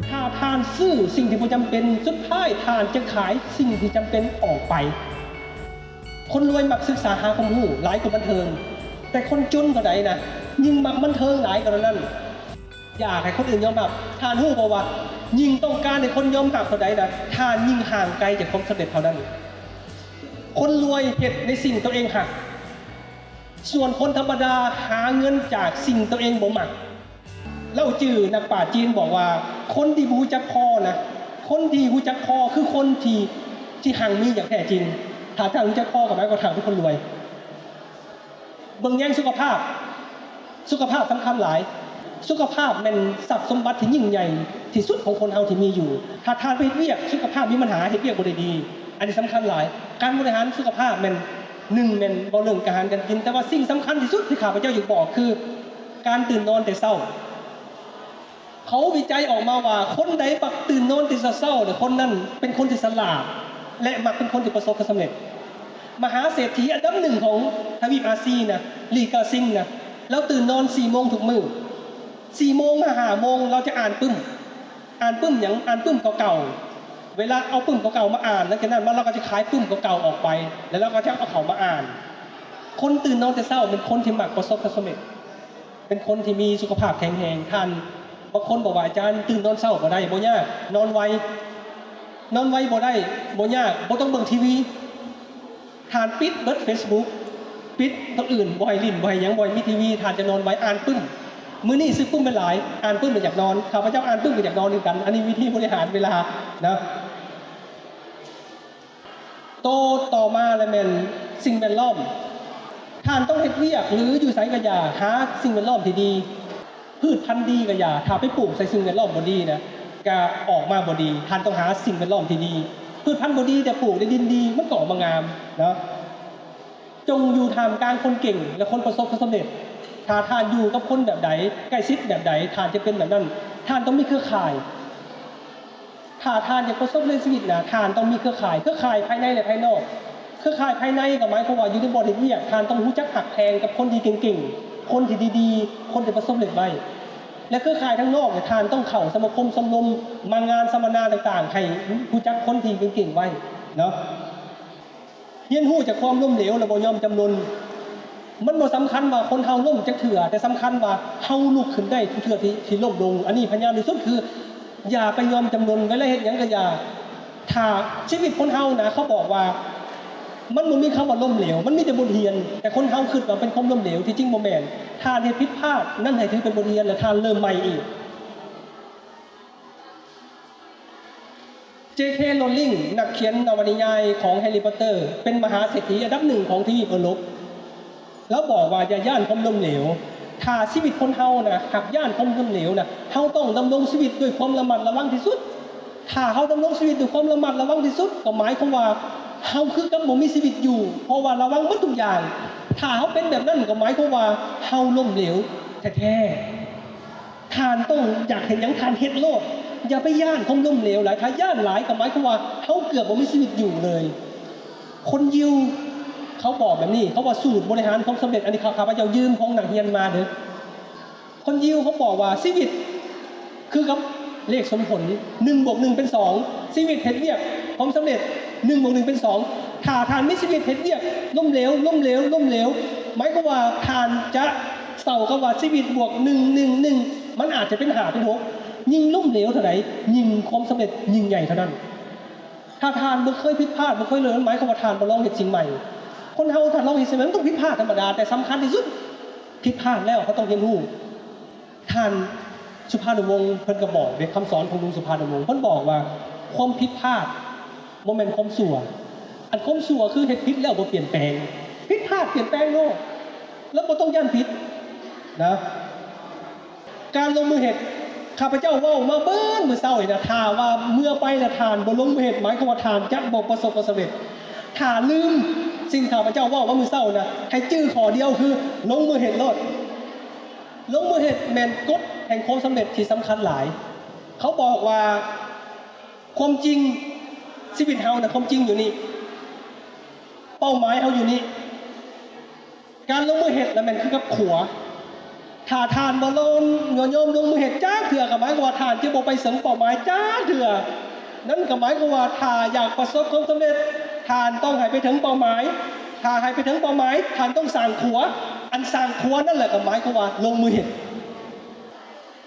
ຖ້າທ່ານຊື້ສິ່ງທີ່ບໍ່ຈຳເປັນ, ສຸດທ້າຍທ່ານຈະຂາຍສິ່ງທີ່ຈຳເປັນອອກໄປ. ຄົນລວຍມັກສຶກສາຫາຄວາມຮູ້ຫຼາຍກວ່າບັນເທີງ, ແຕ່ຄົນຈົນເທົ່າໃດນະ, ຍິ່ງມັກບັນເທີງຫຼາຍກວ່າເທົ່ານັ້ນ. ຢາກໃຫ້ຄົນອື່ນຍອມຮັບ. ທ່ານຮູ້ບໍ່ວ່າ ຍິ່ງຕ້ອງການໃຫ້ຄົນຍອມຮັບເທົ່າໃດນະ, ທ່ານຍິ່ງຫ່າງໄກຈາກຄວາມສຳເລັດເທົ່ານັ້ນ. ຄົນລວຍເຮັດໃນສິ່ງຕົວເອງຮັກ, ສ່ວນຄົນທຳມະດາຫາເງິນຈາກສິ່ງຕົວເອງບໍ່ມັກ. ເລົ່າຈື່ນັກປາດຈີນບອກວ່າ ຄົນທີ່ບໍ່ຮູ້ຈັກພໍນະ, ຄົນທີ່ຮູ້ຈັກພໍຄືຄົນທີ່, ທີ່ຮັ່ງມີຢ່າງແທ້ຈິງ. ຖ້າທ່ານຮູ້ຈັກພໍກໍໝາຍຄວາມວ່າທ່ານເປັນຄົນລວຍ. ເບິ່ງແຍງສຸຂະພາບ, ສຸຂະພາບສຳຄັນຫຼາຍ. ສຸຂະພາບແມ່ນຊັບສົມບັດທີ່ຍິ່ງໃຫຍ່ທີ່ສຸດຂອງຄົນເຮົາທີ່ມີຢູ່. ຖ້າທ່ານໄປເຮັດວຽກ ສຸຂະພາບມີບັນຫາ, ເຮັດວຽກບໍ່ໄດ້ດີ, ອັນນີ້ສຳຄັນຫຼາຍ. ການບໍລິຫານສຸຂະພາບແມ່ນ ໜຶ່ງແມ່ນເວົ້າເລື່ອງການອາຫານການກິນ, ແຕ່ວ່າສິ່ງສຳຄັນທີ່ສຸດທີ່ຂ້າພະເຈົ້າຢາກບອກຄື ການຕື່ນນອນແຕ່ເຊົ້າ. ເຂົາວິໄຈອອກມາວ່າ ຄົນໃດມັກຕື່ນນອນແຕ່ເຊົ້າໆ ຄົນນັ້ນເປັນຄົນທີ່ສະຫຼາດ ແລະ ມັກເປັນຄົນທີ່ປະສົບຜົນສຳເລັດ. ມະຫາເສດຖີອັນດັບໜຶ່ງຂອງທະວີບອາຊີນະ ລີກາຊິງນະ, ລາວຕື່ນນອນສີ່ໂມງທຸກມື້. ສີ່ໂມງຫາຫ້າໂມງ ລາວຈະອ່ານປຶ້ມ. ອ່ານປຶ້ມຫຍັງ? ອ່ານປຶ້ມເກົ່າໆ. ເວລາເອົາປຶ້ມເກົ່າໆມາອ່ານ, ຫຼັງຈາກນັ້ນມາລາວກໍຈະຂາຍປຶ້ມເກົ່າໆອອກໄປ, ແລ້ວລາວກໍຈະເອົາເຂົ້າມາອ່ານ. ຄົນຕື່ນນອນແຕ່ເຊົ້າເປັນຄົນທີ່ມັກປະສົບຜົນສຳເລັດ, ເປັນຄົນທີ່ມີສຸຂະພາບແຂງແຮງ. ທ່ານ ບາງຄົນບອກວ່າ ອາຈານ ຕື່ນນອນເຊົ້າບໍ່ໄດ້, ບໍ່ຍາກ, ນອນໄວ. ນອນໄວບໍ່ໄດ້, ບໍ່ຍາກ, ບໍ່ຕ້ອງເບິ່ງທີວີ. ທ່ານປິດເບິດເຟສບຸກ, ປິດໂຕອື່ນ, ບໍ່ໃຫ້ຫຼິ້ນ, ບໍ່ໃຫ້ຫຍັງ, ບໍ່ໃຫ້ມີທີວີ, ທ່ານຈະນອນໄວ. ອ່ານປຶ້ມ. ມື້ນີ້ຊື້ປຶ້ມໄປຫຼາຍ, ອ່ານປຶ້ມແລ້ວຢາກນອນ. ຂ້າພະເຈົ້າອ່ານປຶ້ມກໍຢາກນອນຄືກັນ. ອັນນີ້ວິທີບໍລິຫານເວລານະ. ໂຕຕໍ່ມາລະແມ່ນສິ່ງແວດລ້ອມ. ທ່ານຕ້ອງເຮັດວຽກ ຫຼື ຢູ່ໃສກໍຢ່າ, ຫາສິ່ງແວດລ້ອມທີ່ດີ. ພືດພັນດີກໍຢ່າ, ຖ້າໄປປູກໃສ່ສິ່ງແວດລ້ອມບໍ່ດີນະ, ກະອອກມາບໍ່ດີ. ທ່ານຕ້ອງຫາສິ່ງແວດລ້ອມທີ່ດີ. ພືດພັນບໍ່ດີ ແຕ່ປູກໃນດິນດີ, ມັນກໍອອກມາງາມເນາະ. ຈົ່ງຢູ່ທ່າມກາງຄົນເກັ່ງ ແລະ ຄົນປະສົບຜົນສຳເລັດ. ຖ້າທ່ານຢູ່ກັບຄົນແບບໃດ, ໃກ້ຊິດແບບໃດ, ທ່ານຈະເປັນແບບນັ້ນ. ທ່ານຕ້ອງມີເຄືອຂ່າຍ. ຖ້າທ່ານຢາກປະສົບໃນຊີວິດນະ, ທ່ານຕ້ອງມີເຄືອຂ່າຍ, ເຄືອຂ່າຍພາຍໃນ ແລະ ພາຍນອກ. ເຄືອຂ່າຍພາຍໃນກໍໝາຍຄວາມວ່າ ຢູ່ໃນບ່ອນເຮັດວຽກ, ທ່ານຕ້ອງຮູ້ຈັກຮັກແພງກັບຄົນທີ່ເກັ່ງໆ, ຄົນທີ່ດີໆ, ຄົນທີ່ປະສົບເລັດໄວ້. ແລະ ເຄືອຂ່າຍທາງນອກ, ທ່ານຕ້ອງເຂົ້າສະມາຄົມຊະມລົມ, ມາງານສຳມະນາຕ່າງໆ, ໃຫ້ຮູ້ຈັກຄົນທີ່ເກັ່ງໆໄວ້ເນາະ. ຮຽນຮູ້ຈາກຄວາມລົ້ມເຫຼວ ແລະ ບໍ່ຍອມຈຳນົນ. ມັນບໍ່ສຳຄັນວ່າຄົນເຮົາລົ້ມຈັກເທື່ອ, ແຕ່ສຳຄັນວ່າເຮົາລຸກຂຶ້ນໄດ້ທຸກເທື່ອທີ່, ທີ່ລົ້ມລົງ. ອັນນີ້ພະຍາຍາມທີ່ສຸດຄື ຢ່າໄປຍອມຈຳນົນ, ເວລາເຮັດຫຍັງກໍຢ່າ. ຖ້າຊີວິດຄົນເຮົານະ, ເຂົາບອກວ່າ ມັນບໍ່ມີຄຳວ່າລົ້ມເຫຼວ, ມັນມີແຕ່ບົດຮຽນ. ແຕ່ຄົນເຮົາຄິດວ່າເປັນຄວາມລົ້ມເຫຼວ, ທີ່ຈິງບໍ່ແມ່ນ. ທ່ານເຮັດຜິດພາດ, ນັ້ນໃຫ້ຖືເປັນບົດຮຽນ ແລະ ທ່ານເລີ່ມໃໝ່ອີກ. ເຈ ເຄ ໂຣລິງ ນັກຂຽນນະວະນິຍາຍຂອງແຮຣີພອດເຕີ ເປັນມະຫາເສດຖີອັນດັບໜຶ່ງຂອງທະວີບເອີຣົບ. ລາວບອກວ່າ ຢ່າຢ້ານຄວາມລົ້ມເຫຼວ. ຖ້າຊີວິດຄົນເຮົານະ ຫາກຢ້ານຄວາມລົ້ມເຫຼວນະ, ເຮົາຕ້ອງດຳລົງຊີວິດດ້ວຍຄວາມລະມັດລະວັງທີ່ສຸດ. ຖ້າເຮົາດຳລົງຊີວິດດ້ວຍຄວາມລະມັດລະວັງທີ່ສຸດ, ກໍໝາຍຄວາມວ່າເຮົາຄືກັບບໍ່ມີຊີວິດຢູ່, ເພາະວ່າລະວັງໝົດທຸກຢ່າງ. ຖ້າເຮົາເປັນແບບນັ້ນ, ກໍໝາຍຄວາມວ່າເຮົາລົ້ມເຫຼວແທ້ໆ. ທ່ານຕ້ອງຢາກເຮັດຫຍັງ ທ່ານເຮັດໂລດ, ຢ່າໄປຢ້ານຄວາມລົ້ມເຫຼວຫຼາຍ. ຖ້າຢ້ານຫຼາຍກໍໝາຍຄວາມວ່າເຮົາເກືອບບໍ່ມີຊີວິດຢູ່ເລີຍ. ຄົນຢິວເຂົາບອກແບບນີ້, ເຂົາວ່າສູດບໍລິຫານຄວາມສຳເລັດ, ອັນນີ້ຂ້າພະເຈົ້າຢືມຂອງນັກຮຽນມາເດີ້. ຄົນຢິວເຂົາບອກວ່າຊີວິດຄືກັບເລກສົມຜົນ, ໜຶ່ງບວກໜຶ່ງເປັນສອງ. ຊີວິດເຮັດວຽກ, ຄວາມສຳເລັດ, ໜຶ່ງບວກໜຶ່ງເປັນສອງ. ຖ້າທ່ານມີຊີວິດເຮັດວຽກລົ້ມເຫຼວ, ລົ້ມເຫຼວ, ລົ້ມເຫຼວ, ໝາຍຄວາມວ່າທ່ານຈະເຊົາກັບວ່າຊີວິດບວກໜຶ່ງ, ໜຶ່ງ, ໜຶ່ງ, ມັນອາດຈະເປັນຫ້າ, ເປັນຫົກ. ຍິ່ງລົ້ມເຫຼວເທົ່າໃດ, ຍິ່ງຄວາມສຳເລັດຍິ່ງໃຫຍ່ເທົ່ານັ້ນ. ຖ້າທ່ານບໍ່ເຄີຍຜິດພາດ, ບໍ່ເຄີຍເລີຍ, ໝາຍຄວາມວ່າທ່ານບໍ່ລອງເຮັດສິ່ງໃໝ່. ຄົນເຮົາຖ້າລອງເຮັດສິ່ງໃໝ່, ມັນຕ້ອງຜິດພາດທຳມະດາ, ແຕ່ສຳຄັນທີ່ສຸດ, ຜິດພາດແລ້ວເຮົາຕ້ອງຮຽນຮູ້. ທ່ານສຸພານຸວົງ ເພິ່ນກໍບອກເດ້, ຄຳສອນຂອງລຸງສຸພານຸວົງ ເພິ່ນບອກວ່າ ຄວາມຜິດພາດບໍ່ແມ່ນຄວາມຊົ່ວ. ອັນຄວາມຊົ່ວຄືເຮັດຜິດແລ້ວບໍ່ປ່ຽນແປງ. ຜິດພາດປ່ຽນແປງໂລດ, ແລ້ວບໍ່ຕ້ອງຢ້ານຜິດນະ. ການລົງມືເຮັດ, ຂ້າພະເຈົ້າເວົ້າມາເບິດມື້ເຊົ້ານີ້ນະ, ຖ້າວ່າເມື່ອໄປແລ້ວທ່ານບໍ່ລົງມືເຮັດ, ໝາຍຄວາມວ່າທ່ານຈະບໍ່ປະສົບຜົນສຳເລັດ. ຖ້າລືມສິ່ງທີ່ຂ້າພະເຈົ້າເວົ້າມາມື້ເຊົ້ານະ, ໃຫ້ຈື່ຂໍ້ດຽວຄືລົງມືເຮັດໂລດ. ລົງມືເຮັດແມ່ນກົດແຫ່ງຄວາມສຳເລັດທີ່ສຳຄັນຫຼາຍ. ເຂົາບອກວ່າ ຄວາມຈິງ, ຊີວິດເຮົານະ, ຄວາມຈິງຢູ່ນີ້, ເປົ້າໝາຍເຮົາຢູ່ນີ້. ການລົງມືເຮັດລະແມ່ນຄືກັບຂົວ. ຖ້າທ່ານບໍ່ລົງ ບໍ່ຍອມລົງມືເຮັດຈັກເທື່ອ ກໍໝາຍຄວາມວ່າທ່ານຈະບໍ່ໄປເຖິງເປົ້າໝາຍຈັກເທື່ອ. ນັ້ນກໍໝາຍຄວາມວ່າ ຖ້າຢາກປະສົບຄວາມສຳເລັດ ທ່ານຕ້ອງໃຫ້ໄປເຖິງເປົ້າໝາຍ. ຖ້າໃຫ້ໄປເຖິງເປົ້າໝາຍ ທ່ານຕ້ອງສ້າງຂົວ. ອັນສ້າງຂົວນັ້ນແຫຼະ ກໍໝາຍຄວາມວ່າລົງມືເຮັດ.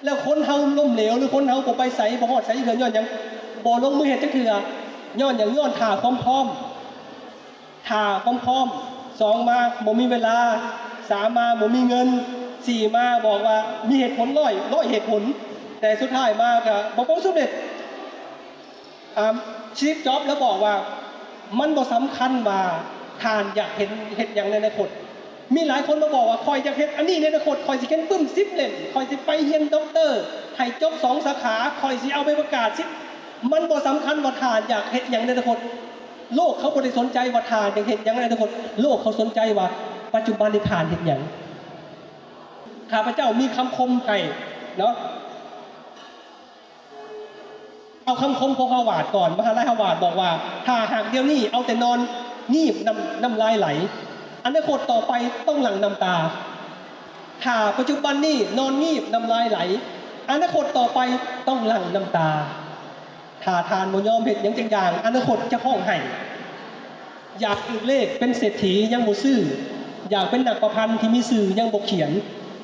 ແລ້ວຄົນເຮົາລົ້ມເຫຼວ ຫຼື ຄົນເຮົາບໍ່ໄປໃສ ບໍ່ຮອດໃສເທື່ອ ຍ້ອນຫຍັງ? ບໍ່ລົງມືເຮັດຈັກເທື່ອ. ຍ້ອນຫຍັງ? ຍ້ອນຖ້າຄວາມພ້ອມ. ຖ້າຄວາມພ້ອມ. ສອງມາ ບໍ່ມີເວລາ. ສາມມາ ບໍ່ມີເງິນ. ສີ່ມາ ບອກວ່າມີເຫດຜົນຮ້ອຍ ຮ້ອຍເຫດຜົນ ແຕ່ສຸດທ້າຍມາກໍບໍ່ປະສົບສຳເລັດ. ອາ ສະຕີບ ຈອບ ລາວບອກວ່າ ມັນບໍ່ສຳຄັນວ່າທ່ານຢາກເຫັນ ເຮັດຫຍັງໃນອະນາຄົດ. ມີຫຼາຍຄົນມາບອກວ່າ ຂ້ອຍຢາກເຮັດອັນນີ້ໃນອະນາຄົດ, ຂ້ອຍຊິຂຽນປຶ້ມສິບເຫຼັ້ມ, ຂ້ອຍຊິໄປຮຽນດັອກເຕີ, ໃຫ້ຈົບສອງສາຂາ, ຂ້ອຍຊິເອົາໃບປະກາດສິບ. ມັນບໍ່ສຳຄັນວ່າທ່ານຢາກເຮັດຫຍັງໃນອະນາຄົດ. ໂລກເຂົາບໍ່ໄດ້ສົນໃຈວ່າທ່ານຢາກເຮັດຫຍັງໃນອະນາຄົດ. ໂລກເຂົາສົນໃຈວ່າປັດຈຸບັນນີ້ທ່ານເຮັດຫຍັງ. ຂ້າພະເຈົ້າມີຄຳຄົມໃຫ້ເນາະ. ເອົາຄຳຄົມຂອງຮາວາດກ່ອນ. ມະຫາໄລຮາວາດບອກວ່າ ຖ້າຫາກດຽວນີ້ເອົາແຕ່ນອນງີບ ນ້ຳ ນ້ຳລາຍໄຫຼ, ອະນາຄົດຕໍ່ໄປຕ້ອງຫຼັ່ງນ້ຳຕາ. ຖ້າປັດຈຸບັນນີ້ນອນງີບ ນ້ຳລາຍໄຫຼ, ອະນາຄົດຕໍ່ໄປຕ້ອງຫຼັ່ງນ້ຳຕາ. ຖ້າທ່ານບໍ່ຍອມເຮັດຫຍັງຈັກຢ່າງ, ອະນາຄົດຈະຮ້ອງໄຫ້. ຢາກຖືກເລກເປັນເສດຖີຍັງບໍ່ຊື້, ຢາກເປັນນັກປະພັນທີ່ມີຊື່ຍັງບໍ່ຂຽນ,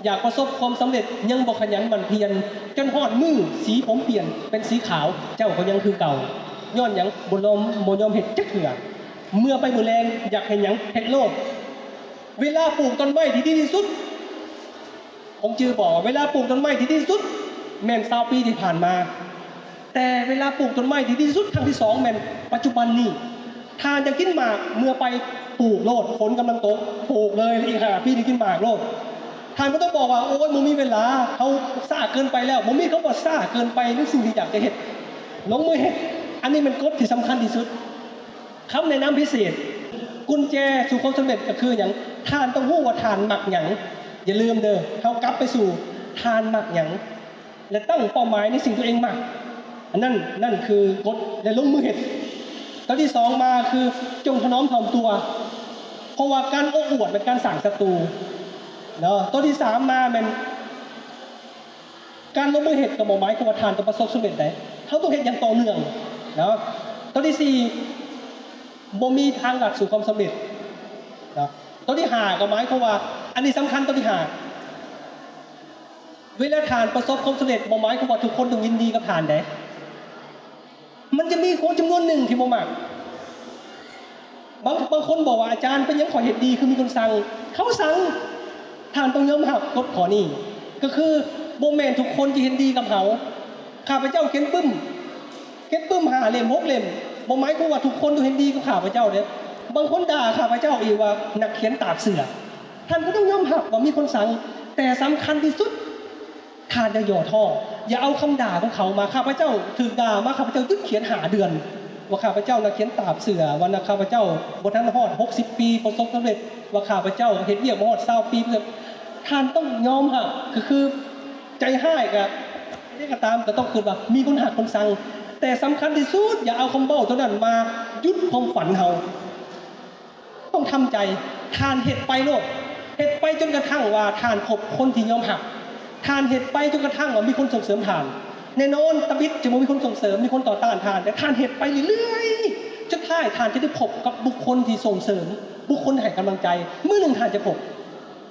ຢາກປະສົບຄວາມສຳເລັດຍັງບໍ່ຂະຫຍັນໝັ່ນພຽນ, ຈົນຮອດມື້ສີຜົມປ່ຽນເປັນສີຂາວ, ເຈົ້າກໍຍັງຄືເກົ່າ. ຍ້ອນຫຍັງ? ບໍ່ຍອມ ບໍ່ຍອມເຮັດຈັກເທື່ອ. ເມື່ອໄປມື້ແລງ ຢາກເຮັດຫຍັງ? ເຮັດໂລດ. ເວລາປູກຕົ້ນໄມ້ທີ່ດີທີ່ສຸດ ຄົງຈື່ບໍ່? ເວລາປູກຕົ້ນໄມ້ທີ່ດີທີ່ສຸດແມ່ນຊາວປີທີ່ຜ່ານມາ, ແຕ່ເວລາປູກຕົ້ນໄມ້ທີ່ດີທີ່ສຸດຄັ້ງທີສອງແມ່ນປັດຈຸບັນນີ້. ຖ້າຢາກກິນໝາກ ເມື່ອໄປປູກໂລດ, ຝົນກຳລັງຕົກ ປູກເລີຍ, ອີກຫ້າປີໄດ້ກິນໝາກໂລດ. ທ່ານບໍ່ຕ້ອງບອກວ່າ ໂອ້ຍ ບໍ່ມີເວລາ, ເຮົາຊ້າເກີນໄປແລ້ວ. ບໍ່ມີຄຳວ່າຊ້າເກີນໄປໃນສິ່ງທີ່ຢາກຈະເຮັດ. ລົງມືເຮັດ. ອັນນີ້ແມ່ນກົດທີ່ສຳຄັນທີ່ສຸດ. ຄຳແນະນຳພິເສດ, ກຸນແຈສູ່ຄວາມສຳເລັດກໍຄືຫຍັງ? ທ່ານຕ້ອງຮູ້ວ່າທ່ານມັກຫຍັງ. ຢ່າລືມເດີ, ເຮົາກັບໄປສູ່ທ່ານມັກຫຍັງ ແລະ ຕັ້ງເປົ້າໝາຍໃນສິ່ງຕົວເອງມັກ. ອັນນັ້ນ, ນັ້ນຄືກົດ ແລະ ລົງມືເຮັດ. ຕົວທີສອງມາຄື ຈົ່ງຖະໜອມຖ່ອມຕົວ, ເພາະວ່າການໂອ້ອວດແມ່ນການສ້າງສັດຕູເນາະ. ຕົວທີສາມມາແມ່ນ ການລົງມືເຮັດກໍບໍ່ໝາຍຄວາມວ່າທ່ານຈະປະສົບສຳເລັດໄດ໋. ເຮົາຕ້ອງເຮັດຢ່າງຕໍ່ເນື່ອງເນາະ. ຕົວທີສີ່ ບໍ່ມີທາງລັດສູ່ຄວາມສຳເລັດເນາະ. ຕົວທີຫ້າກໍໝາຍຄວາມວ່າ ອັນນີ້ສຳຄັນ, ຕົວທີຫ້າ ເວລາທ່ານປະສົບຄວາມສຳເລັດ ບໍ່ໝາຍຄວາມວ່າທຸກຄົນຕ້ອງຍິນດີກັບທ່ານເດ້. ມັນຈະມີຄົນຈຳນວນໜຶ່ງທີ່ບໍ່ມັກ. ບາງ, ບາງຄົນບອກວ່າ ອາຈານ, ເປັນຫຍັງຂ້ອຍເຮັດດີຄືມີຄົນຊັງ? ເຂົາຊັງ. ທ່ານຕ້ອງຍອມຮັບກົດຂໍ້ນີ້, ກໍຄືບໍ່ແມ່ນທຸກຄົນຈະເຫັນດີກັບເຮົາ. ຂ້າພະເຈົ້າຂຽນປຶ້ມ, ຂຽນປຶ້ມຫ້າເຫຼັ້ມ ຫົກເຫຼັ້ມ, ບໍ່ໝາຍຄວາມວ່າທຸກຄົນຕ້ອງເຫັນດີກັບຂ້າພະເຈົ້າເດ້. ບາງຄົນດ່າຂ້າພະເຈົ້າອີກວ່ານັກຂຽນຕາກເສື້ອ. ທ່ານກໍຕ້ອງຍອມຮັບວ່າມີຄົນຊັງ, ແຕ່ສຳຄັນທີ່ສຸດ ທ່ານຢ່າຫຍໍ້ທໍ້, ຢ່າເອົາຄຳດ່າຂອງເຂົາມາ. ຂ້າພະເຈົ້າຖືກດ່າມາ, ຂ້າພະເຈົ້າຢຸດຂຽນຫ້າເດືອນ ວ່າຂ້າພະເຈົ້ານັກຂຽນຕາກເສື້ອ, ວ່ານັກ, ຂ້າພະເຈົ້າບໍ່ທັນຮອດຫົກສິບປີປະສົບສຳເລັດ, ວ່າຂ້າພະເຈົ້າເຮັດວຽກບໍ່ຮອດຊາວປີ. ທ່ານຕ້ອງຍອມຮັບ, ກໍຄືໃຈຮ້າຍກໍ ເຮັດຫຍັງກໍຕາມ ກໍຕ້ອງຄິດວ່າມີຄົນຮັກຄົນຊັງ, ແຕ່ສຳຄັນທີ່ສຸດ ຢ່າເອົາຄຳເວົ້າຕົວນັ້ນມາຢຸດຄວາມຝັນເຮົາ. ຕ້ອງທຳໃຈ. ທ່ານເຮັດໄປໂລດ, ເຮັດໄປຈົນກະທັ່ງວ່າທ່ານພົບຄົນທີ່ຍອມຮັບ, ທ່ານເຮັດໄປຈົນກະທັ່ງວ່າມີຄົນສົ່ງເສີມທ່ານ. ແນ່ນອນ ຕະບິດຈະບໍ່ມີຄົນສົ່ງເສີມ, ມີຄົນຕໍ່ຕ້ານທ່ານ, ແຕ່ທ່ານເຮັດໄປເລື້ອຍໆ, ສຸດທ້າຍທ່ານຈະໄດ້ພົບກັບບຸກຄົນທີ່ສົ່ງເສີມ, ບຸກຄົນໃຫ້ກຳລັງໃຈ. ມື້ໜຶ່ງທ່ານຈະພົບ.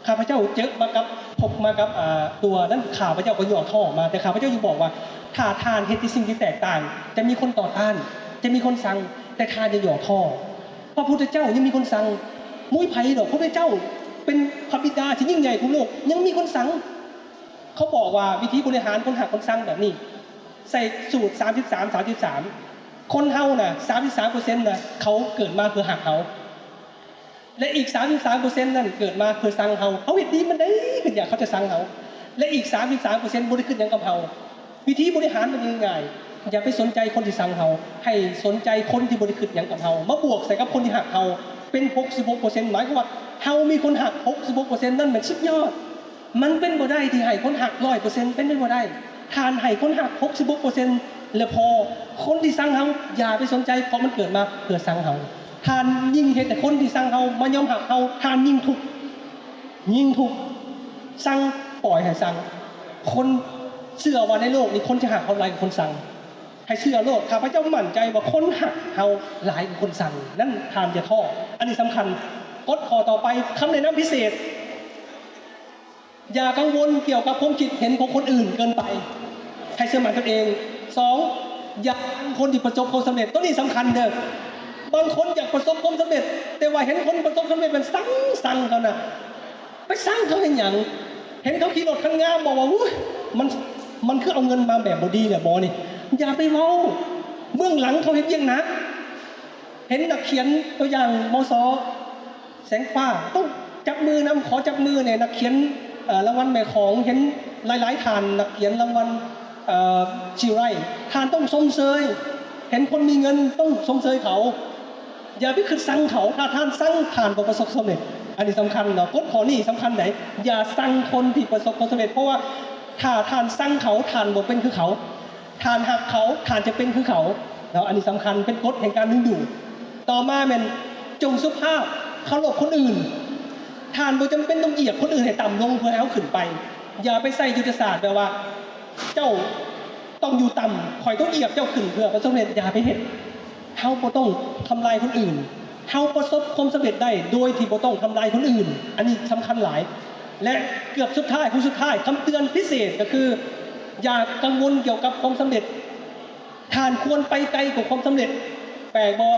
ຂ້າພະເຈົ້າເຈິມາກັບ, ພົບມາກັບ, ອາ, ຕົວນັ້ນ, ຂ້າພະເຈົ້າກໍຫຍໍ້ທໍ້ມາ, ແຕ່ຂ້າພະເຈົ້າຢາກບອກວ່າ ຖ້າທ່ານເຮັດແຕ່ສິ່ງທີ່ແຕກຕ່າງ, ຈະມີຄົນຕໍ່ຕ້ານ, ຈະມີຄົນຊັງ, ແຕ່ທ່ານຢ່າຫຍໍ້ທໍ້. ພະພຸດທະເຈົ້າຍັງມີຄົນຊັງ. ບໍ່ມີໃຜດອກ, ພະພຸດທະເຈົ້າເປັນພະບິດາທີ່ຍິ່ງໃຫຍ່ຂອງໂລກ, ຍັງມີຄົນຊັງ. ເຂົາບອກວ່າວິທີບໍລິຫານຄົນຮັກຄົນຊັງແບບນີ້, ໃສ່ສູດສາມສິບສາມ ສາມສິບສາມ. ຄົນເຮົານະ ສາມສິບສາມເປີເຊັນນະ ເຂົາເກີດມາເພື່ອຮັກເຮົາ, ແລະ ອີກສາມສິບສາມເປີເຊັນນັ້ນເກີດມາເພື່ອຊັງເຮົາ. ເຮົາເຮັດດີປານໃດ ກໍຢາກເຂົາຈະຊັງເຮົາ, ແລະ ອີກສາມສິບສາມເປີເຊັນບໍ່ໄດ້ຄິດຫຍັງກັບເຮົາ. ວິທີບໍລິຫານມັນງ່າຍໆ, ຢ່າໄປສົນໃຈຄົນທີ່ຊັງເຮົາ, ໃຫ້ສົນໃຈຄົນທີ່ບໍ່ໄດ້ຄິດຫຍັງກັບເຮົາ, ມາບວກໃສ່ກັບຄົນທີ່ຮັກເຮົາ, ເປັນຫົກສິບຫົກເປີເຊັນ. ໝາຍຄວາມວ່າເຮົາມີຄົນຮັກຫົກສິບຫົກເປີເຊັນ, ນັ້ນແມ່ນສຸດຍອດ. ມັນເປັນບໍ່ໄດ້ທີ່ໃຫ້ຄົນຮັກຮ້ອຍເປີເຊັນ, ເປັນໄປບໍ່ໄດ້. ທ່ານໃຫ້ຄົນຮັກຫົກສິບຫົກເປີເຊັນ ແລະ ພໍ. ຄົນທີ່ຊັງເຮົາ ຢ່າໄປສົນໃຈ, ເພາະມັນເກີດມາເພື່ອຊັງເຮົາ. ທ່ານຍິ່ງເຮັດໃຫ້ຄົນທີ່ຊັງເຮົາມາຍອມຮັບເຮົາ, ທ່ານຍິ່ງທຸກ. ຍິ່ງທຸກ. ຊັງ ປ່ອຍໃຫ້ຊັງ. ຄົນເຊື່ອວ່າໃນໂລກນີ້ຄົນຈະຮັກເຮົາຫຼາຍກວ່າຄົນຊັງ. ໃຫ້ເຊື່ອໂລດ, ຂ້າພະເຈົ້າໝັ້ນໃຈວ່າຄົນຮັກເຮົາຫຼາຍກວ່າຄົນຊັງ. ນັ້ນທ່ານຢ່າທໍ້. ອັນນີ້ສຳຄັນ. ກົດຂໍ້ຕໍ່ໄປ, ຄຳແນະນຳພິເສດ. ຢ່າກັງວົນກ່ຽວກັບຄວາມຄິດເຫັນຂອງຄົນອື່ນເກີນໄປ. ໃຫ້ເຊື່ອໝັ້ນຕົນເອງ. ສອງ, ຢ່າຊັງຄົນທີ່ປະສົບຄວາມສຳເລັດ. ໂຕນີ້ສຳຄັນເດີ້. ບາງຄົນຢາກປະສົບຄວາມສຳເລັດ, ແຕ່ວ່າເຫັນຄົນປະສົບຄວາມສຳເລັດມັນຊັງ, ຊັງເຂົານະ. ໄປຊັງເຂົາເຮັດຫຍັງ? ເຫັນເຂົາຂີ່ລົດຄັນງາມ ບອກວ່າ ອຸ້ຍ ມັນ, ມັນຄືເອົາເງິນມາແບບບໍ່ດີແຫຼະບໍ່ນີ້. ຢ່າໄປເວົ້າ. ເບື້ອງຫຼັງເຂົາເຮັດວຽກໜັກ. ເຫັນນັກຂຽນ ຕົວຢ່າງ ມສ ແສງຟ້າ ຕ້ອງຈັບມືນຳ, ຂໍຈັບມືແດ່. ນັກຂຽນ ເອີ ລາງວັນແມ່ຂອງ, ເຫັນຫຼາຍໆທ່ານ ນັກຂຽນລາງວັນ ເອີ ຊີໄຣ ທ່ານຕ້ອງຊົມເຊີຍ. ເຫັນຄົນມີເງິນຕ້ອງຊົມເຊີຍເຂົາ. ຢ່າໄປຄິດຊັງເຂົາ. ຖ້າທ່ານຊັງ, ທ່ານບໍ່ປະສົບຄວາມສຳເລັດ. ອັນນີ້ສຳຄັນເນາະ. ກົດຂໍ້ນີ້ສຳຄັນໃດ໋. ຢ່າຊັງຄົນທີ່ປະສົບຄວາມສຳເລັດ, ເພາະວ່າຖ້າທ່ານຊັງເຂົາ, ທ່ານບໍ່ເປັນຄືເຂົາ. ທ່ານຮັກເຂົາ, ທ່ານຈະເປັນຄືເຂົາເນາະ. ອັນນີ້ສຳຄັນ, ເປັນກົດແຫ່ງການດຶງດູດ. ຕໍ່ມາແມ່ນ ຈົ່ງສຸພາບ, ເຄົາລົບຄົນອື່ນ. ທ່ານບໍ່ຈຳເປັນຕ້ອງຢຽບຄົນອື່ນໃຫ້ຕ່ຳລົງເພື່ອໃຫ້ເຮົາຂຶ້ນໄປ. ຢ່າໄປໃຊ້ຍຸດທະສາດແບບວ່າ ເຈົ້າຕ້ອງຢູ່ຕ່ຳ, ຂ້ອຍຕ້ອງຢຽບເຈົ້າຂຶ້ນເພື່ອປະສົບຄວາມສຳເລັດ. ຢ່າໄປເຮັດ. ເຮົາບໍ່ຕ້ອງທຳລາຍຄົນອື່ນ. ເຮົາປະສົບຄວາມສຳເລັດໄດ້ໂດຍທີ່ບໍ່ຕ້ອງທຳລາຍຄົນອື່ນ. ອັນນີ້ສຳຄັນຫຼາຍ. ແລະ ເກືອບສຸດທ້າຍຂອງສຸດທ້າຍ, ຄຳເຕືອນພິເສດກໍຄື ຢ່າກັງວົນກ່ຽວກັບຄວາມສຳເລັດ. ທ່ານຄວນໄປໄກກວ່າຄວາມສຳເລັດ. ແປກບໍ່?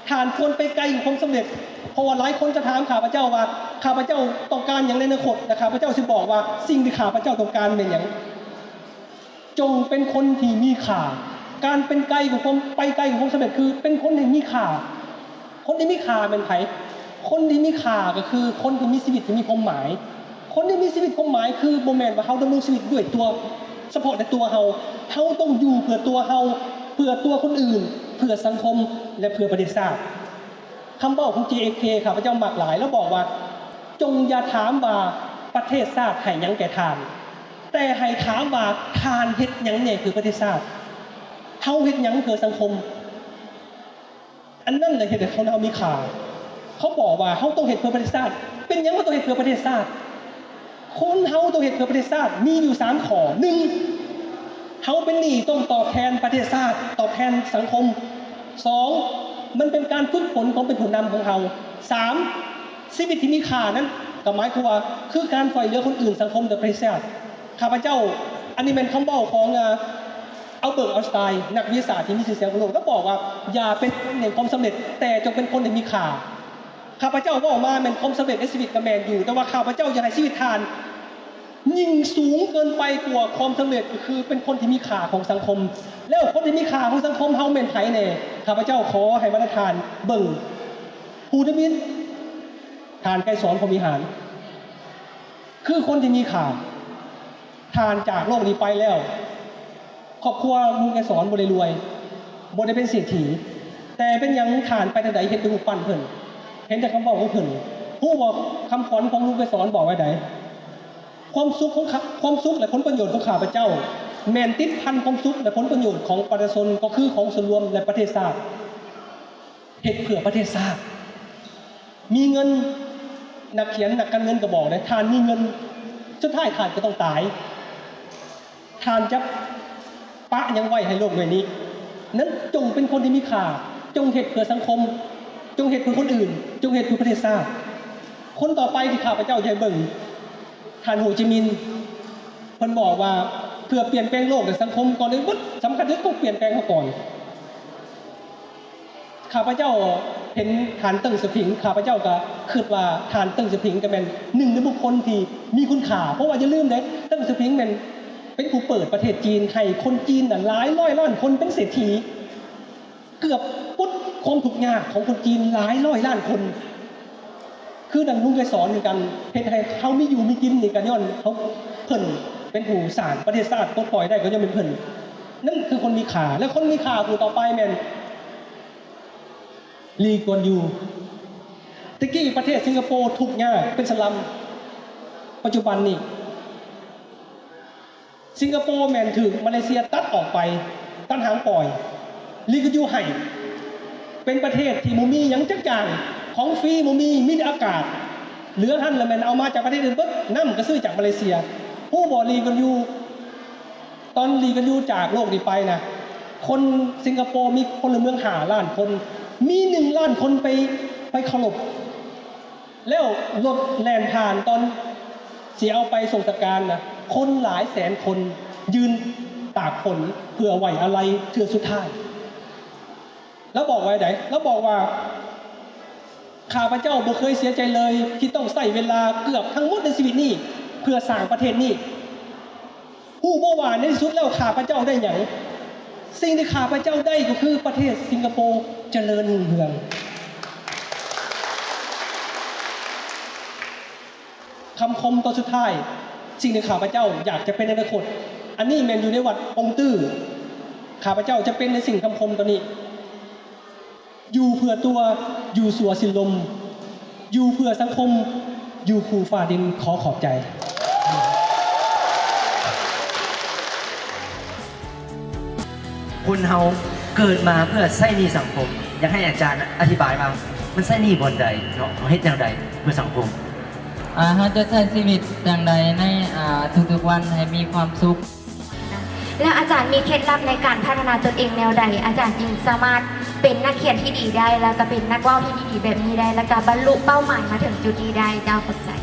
ທ່ານຄວນໄປໄກກວ່າຄວາມສຳເລັດ. ເພາະວ່າຫຼາຍຄົນຈະຖາມຂ້າພະເຈົ້າວ່າ ຂ້າພະເຈົ້າຕ້ອງການຫຍັງໃນອະນາຄົດ ແລະ ຂ້າພະເຈົ້າຊິບອກວ່າ ສິ່ງທີ່ຂ້າພະເຈົ້າຕ້ອງການແມ່ນຫຍັງ. ຈົ່ງເປັນຄົນທີ່ມີຄ່າ. ການເປັນໄກກວ່າຄວາມ, ໄປໄກກວ່າຄວາມສຳເລັດ ຄືເປັນຄົນທີ່ມີຄ່າ. ຄົນທີ່ມີຄ່າແມ່ນໃຜ? ຄົນທີ່ມີຄ່າກໍຄືຄົນທີ່ມີຊີວິດທີ່ມີຄວາມໝາຍ. ຄົນທີ່ມີຊີວິດຄວາມໝາຍຄືບໍ່ແມ່ນວ່າເຮົາດຳລົງຊີວິດດ້ວຍຕົວ, ສະເພາະແຕ່ຕົວເຮົາ. ເຮົາຕ້ອງຢູ່ເພື່ອຕົວເຮົາ, ເພື່ອຕົວຄົນອື່ນ, ເພື່ອສັງຄົມ ແລະ ເພື່ອປະເທດຊາດ. ຄຳເວົ້າຂອງ ເຈ ເອັຟ ເຄ ຂ້າພະເຈົ້າມັກຫຼາຍ. ລາວບອກວ່າ ຈົ່ງຢ່າຖາມວ່າປະເທດຊາດໃຫ້ຫຍັງແກ່ທ່ານ, ແຕ່ໃຫ້ຖາມວ່າທ່ານເຮັດຫຍັງແດ່ເພື່ອປະເທດຊາດ? ເຮົາເຮັດຫຍັງເພື່ອສັງຄົມ? ອັນນັ້ນແຫຼະເຮັດໃຫ້ຄົນເຮົາມີຄ່າ. ເຂົາບອກວ່າເຮົາຕ້ອງເຮັດເພື່ອປະເທດຊາດ. ເປັນຫຍັງເຮົາຕ້ອງເຮັດເພື່ອປະເທດຊາດ? ຄົນເຮົາຕ້ອງເຮັດເພື່ອປະເທດຊາດ ມີຢູ່ສາມຂໍ້. ໜຶ່ງ, ເຮົາເປັນໜີ້ຕ້ອງຕອບແທນປະເທດຊາດ, ຕອບແທນສັງຄົມ. ສອງ, ມັນເປັນການຝຶກຝົນຄວາມເປັນຜູ້ນຳຂອງເຮົາ. ສາມ, ຊີວິດທີ່ມີຄ່ານັ້ນກໍໝາຍຄວາມວ່າ ຄືການຊ່ວຍເຫຼືອຄົນອື່ນ, ສັງຄົມ ແລະ ປະເທດຊາດ. ຂ້າພະເຈົ້າ, ອັນນີ້ແມ່ນຄຳເວົ້າຂອງ ອາ Albert Einstein ນັກວິທະຍາສາດທີ່ມີຊື່ສຽງຂອງໂລກ, ລາວບອກວ່າ ຢ່າເປັນຄົນແຫ່ງຄວາມສຳເລັດ, ແຕ່ຈົ່ງເປັນຄົນທີ່ມີຄ່າ. ຂ້າພະເຈົ້າເວົ້າມາແມ່ນຄວາມສຳເລັດໃນຊີວິດກໍແມ່ນຢູ່, ແຕ່ວ່າຂ້າພະເຈົ້າຢາກໃຫ້ຊີວິດທ່ານຍິ່ງສູງເກີນໄປກວ່າຄວາມສຳເລັດ, ກໍຄືເປັນຄົນທີ່ມີຄ່າຂອງສັງຄົມ. ແລ້ວຄົນທີ່ມີຄ່າຂອງສັງຄົມເຮົາແມ່ນໃຜແດ່? ຂ້າພະເຈົ້າຂໍໃຫ້ບັນດາທ່ານເບິ່ງພູທະມິດ, ທ່ານໄກສອນ ພົມວິຫານ ຄືຄົນທີ່ມີຄ່າ. ທ່ານຈາກໂລກນີ້ໄປແລ້ວ, ຄອບຄົວລຸງໄກສອນບໍ່ໄດ້ລວຍ, ບໍ່ໄດ້ເປັນເສດຖີ, ແຕ່ເປັນຫຍັງທ່ານໄປທາງໃດເຫັນແຕ່ຮູບປັ້ນເພິ່ນ, ເຫັນແຕ່ຄຳເວົ້າຂອງເພິ່ນ? ຮູ້ບໍ່ຄຳຂວັນຂອງລຸງໄກສອນບອກວ່າໃດ? ຄວາມສຸກຂອງຂ້າ, ຄວາມສຸກ ແລະ ຜົນປະໂຫຍດຂອງຂ້າພະເຈົ້າ ແມ່ນຕິດພັນຄວາມສຸກ ແລະ ຜົນປະໂຫຍດຂອງປະຊາຊົນ, ກໍຄືຂອງສ່ວນລວມ ແລະ ປະເທດຊາດ. ເຮັດເພື່ອປະເທດຊາດ. ມີເງິນ, ນັກຂຽນ, ນັກການເງິນກໍບອກເດ້, ທ່ານມີເງິນ, ສຸດທ້າຍທ່ານກໍຕ້ອງຕາຍ. ທ່ານຈະປະຫຍັງໄວ້ໃຫ້ໂລກໃບນີ້? ນັ້ນ, ຈົ່ງເປັນຄົນທີ່ມີຄ່າ, ຈົ່ງເຮັດເພື່ອສັງຄົມ, ຈົ່ງເຮັດເພື່ອຄົນອື່ນ, ຈົ່ງເຮັດເພື່ອປະເທດຊາດ. ຄົນຕໍ່ໄປທີ່ຂ້າພະເຈົ້າຢາກໃຫ້ເບິ່ງ, ທ່ານໂຮຈິມິນ, ເພິ່ນບອກວ່າ ເພື່ອປ່ຽນແປງໂລກ ແລະ ສັງຄົມ, ກ່ອນອື່ນໝົດ, ສຳຄັນທີ່ສຸດຕ້ອງປ່ຽນແປງເຮົາກ່ອນ. ຂ້າພະເຈົ້າເຫັນທ່ານ ເຕີງ ສະຜິງ, ຂ້າພະເຈົ້າກໍຄິດວ່າທ່ານ ເຕີງ ສະຜິງ ກໍແມ່ນໜຶ່ງໃນບຸກຄົນທີ່ມີຄຸນຄ່າ, ເພາະວ່າຢ່າລືມເດ້, ເຕີງ ສະຜິງ ແມ່ນເປັນຜູ້ເປີດປະເທດຈີນໃຫ້ຄົນຈີນນັ້ນຫຼາຍຮ້ອຍລ້ານຄົນເປັນເສດຖີ, ເກືອບປົດຄວາມທຸກຍາກຂອງຄົນຈີນຫຼາຍຮ້ອຍລ້ານຄົນ. ຄືດັ່ງລຸງໄກສອນນີ້ກັນ, ເຮັດໃຫ້ເຮົາມີຢູ່ມີກິນນີ້ກໍຍ້ອນເຮົາ, ເພິ່ນເປັນຜູ້ສ້າງປະເທດຊາດ, ປົດປ່ອຍໄດ້ກໍຍ້ອນເປັນເພິ່ນ. ນັ້ນຄືຄົນມີຄ່າ, ແລະ ຄົນມີຄ່າຜູ້ຕໍ່ໄປແມ່ນ ລີ ກວນຢູ. ແຕ່ກີ້ປະເທດສິງກະໂປທຸກຍາກເປັນສະລັມ, ປັດຈຸບັນນີ້ສິງກະໂປແມ່ນຖືກມາເລເຊຍຕັດອອກໄປ, ຕັດຫາງປ່ອຍ. ລີ ກວນຢູໃຫ້, ເປັນປະເທດທີ່ບໍ່ມີຫຍັງຈັກຢ່າງ, ຂອງຟຣີບໍ່ມີ, ມີແຕ່ອາກາດ. ເຫຼືອຫັ້ນລະແມ່ນເອົາມາຈາກປະເທດອື່ນເບິດ, ນ້ຳກໍຊື້ຈາກມາເລເຊຍ. ຮູ້ບໍ່ ລີກອນຢູ ຕອນລີກອນຢູຈາກໂລກນີ້ໄປນະ ຄົນສິງກະໂປມີພົນລະເມືອງຫ້າລ້ານຄົນ ມີໜຶ່ງລ້ານຄົນໄປ ໄປເຄົາລົບ ແລ້ວລົດແລ່ນຜ່ານຕອນຊິເອົາໄປສົ່ງສະການນະ ຄົນຫຼາຍແສນຄົນຢືນຕາກຝົນເພື່ອໄວ້ອາໄລເທື່ອສຸດທ້າຍ. ລາວບອກວ່າໃດ? ລາວບອກວ່າ ຂ້າພະເຈົ້າບໍ່ເຄີຍເສຍໃຈເລີຍ ທີ່ຕ້ອງໃຊ້ເວລາເກືອບທັງໝົດໃນຊີວິດນີ້ ເພື່ອສ້າງປະເທດນີ້. ຮູ້ບໍ່ວ່າໃນທີ່ສຸດແລ້ວຂ້າພະເຈົ້າໄດ້ຫຍັງ? ສິ່ງທີ່ຂ້າພະເຈົ້າໄດ້ກໍຄືປະເທດສິງກະໂປຈະເລີນຮຸ່ງເຮືອງ. ຄຳຄົມຕອນສຸດທ້າຍ, ສິ່ງທີ່ຂ້າພະເຈົ້າຢາກຈະເປັນໃນອະນາຄົດ, ອັນນີ້ແມ່ນຢູ່ໃນວັດອົງຕື້, ຂ້າພະເຈົ້າຈະເປັນໃນສິ່ງຄຳຄົມຕົວນີ້. ຢູ່ເພື່ອຕົວ, ຢູ່ຊົ່ວສິ້ນລົມ, ຢູ່ເພື່ອສັງຄົມ, ຢູ່ຄູ່ຟ້າດິນ. ຂໍຂອບໃຈ. ຄົນເຮົາເກີດມາເພື່ອໃຊ້ໜີ້ສັງຄົມ. ຢາກໃຫ້ອາຈານອະທິບາຍວ່າມັນໃຊ້ໜີ້ບ່ອນໃດເນາະ? ເຮົາເຮັດແນວໃດເພື່ອສັງຄົມ? ອາ, ເຮົາຈະໃຊ້ຊີວິດຢ່າງໃດໃນ, ອາ, ທຸກໆວັນໃຫ້ມີຄວາມສຸກ? ແລ້ວອາຈານມີເຄັດລັບໃນການພັດທະນາຕົນເອງແນວໃດ? ອາຈານຈຶ່ງສາມາດເປັນນັກຂຽນທີ່ດີໄດ້ ແລ້ວກໍເປັນນັກເວົ້າທີ່ດີໆແບບນີ້ໄດ້ ແລ້ວກໍບັນລຸເປົ້າໝາຍມາເຖິງຈຸດນີ້ໄດ້. ເຈົ້າ, ຂອບໃຈ.